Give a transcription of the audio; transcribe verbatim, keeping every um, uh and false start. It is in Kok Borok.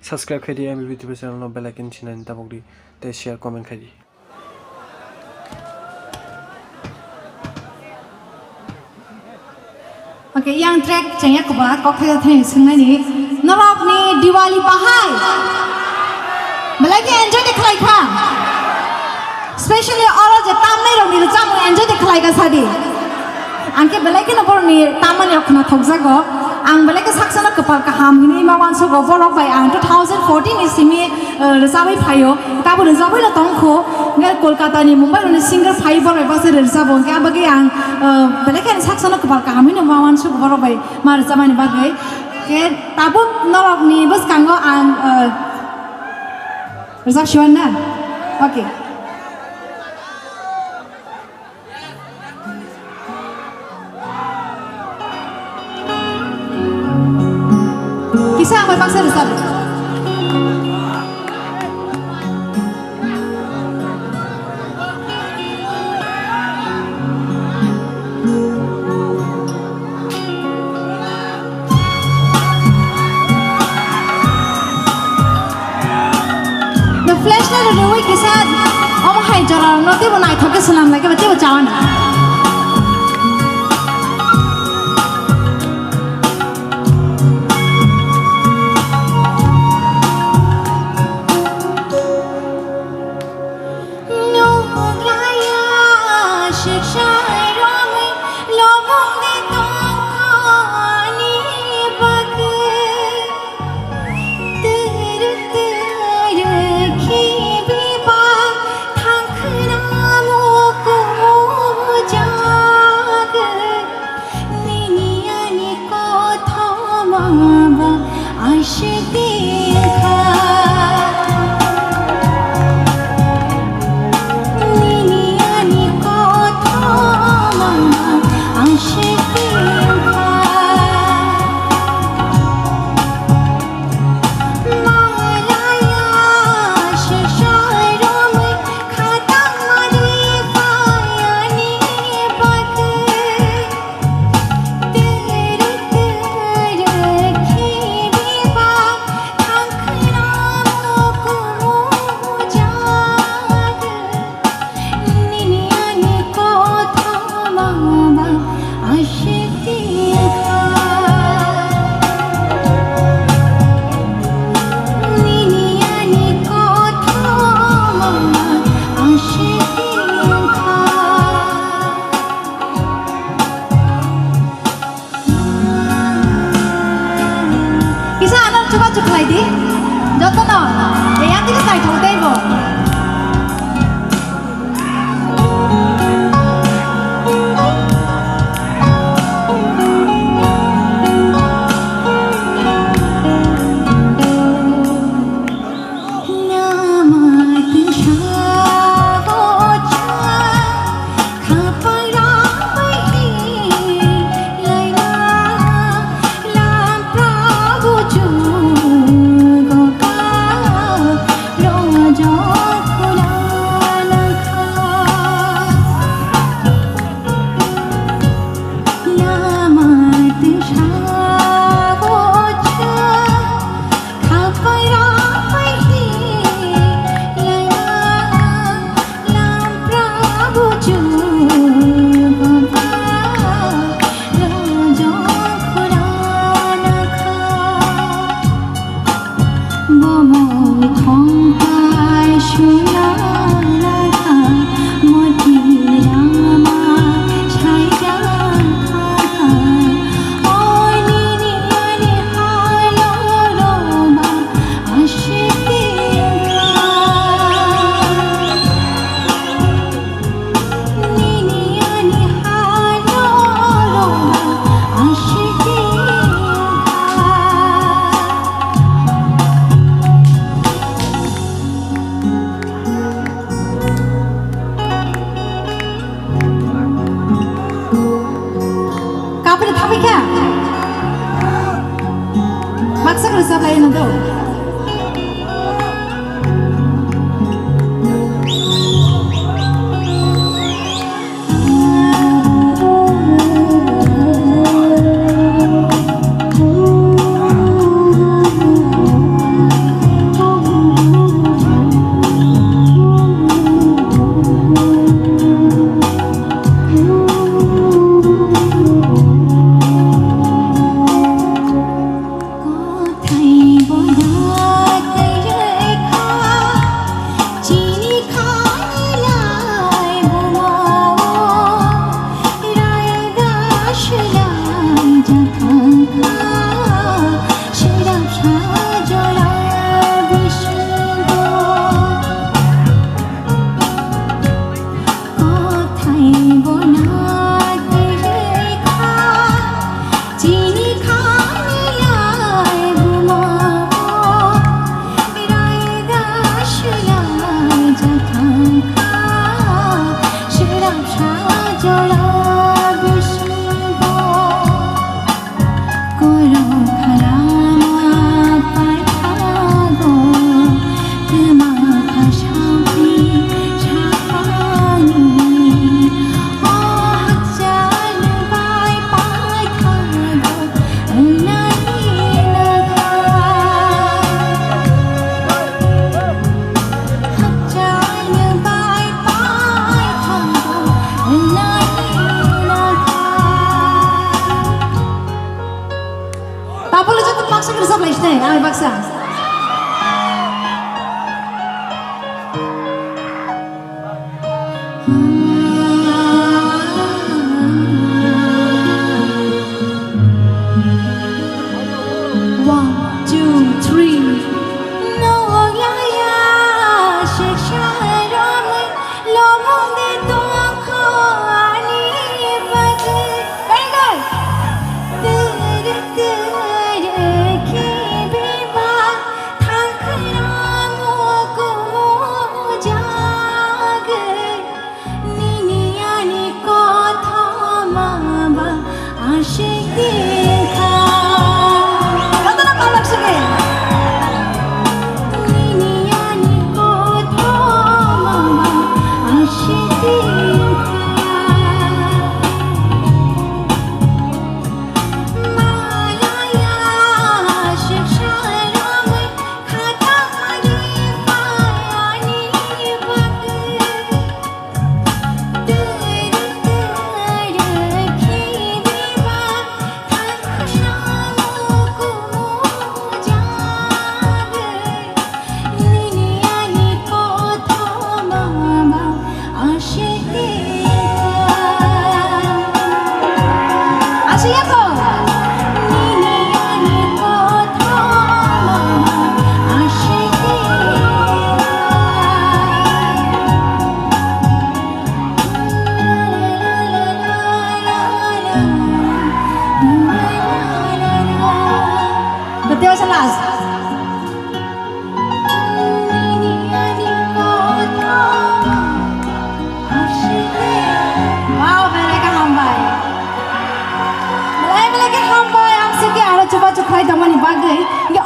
Subscribe khai di M B B T V channel no, bell icon sinani tabok di, tei share, comment khai di. Okay, yang track chengya kuba kok thai thai swngnani. Norokni Diwali bahai. Belai khe enjoy de khlai kha. Specially oro je tamnai rokni rwchapmung enjoy de khlai kha sadi. Ang khe belai kheno borokni tammani rok khna thokjago. Ang belai khe saksano kwpal kaham hinwi ma uansugo, borok bai ang two thousand fourteen ni simi, eh, rwchabwi phaio. Tabuk rwchabwi no tongkho. Hwnkhe Kolkata ni, Mumbai rokni singer phai borok bai baksa rwchabo. Hwnkhe abagwi ang, eh, belai khe saksano kwpal kaham hinwi ma uansugo borok bai ma rwchabmani bagwi. Hwnkhe tabuk norokni bwskango ang, eh, rwchap siwan na? Okay. Kisa ang bai baksa rwchap. The flashlight rwui kisa omo hai jorarokno teibo naithok khe swnam lai khe teibo chawani. Nini ani kothoma ba aswkha. Nini ani kothoma ba aswkha. Malaya se saromwi khatangmani payani bagwi. Kisa ano chubachu khlai di. Jotono. Eyang tini naithok tei bo. Ang baksa. One, two, three. Very good. Kotono palak sige. Betul, jelas. Wow, belai khe hambai. Belai, belai khe hambai, ang sike aro chubachu khlai tongmani bagwi. Hingke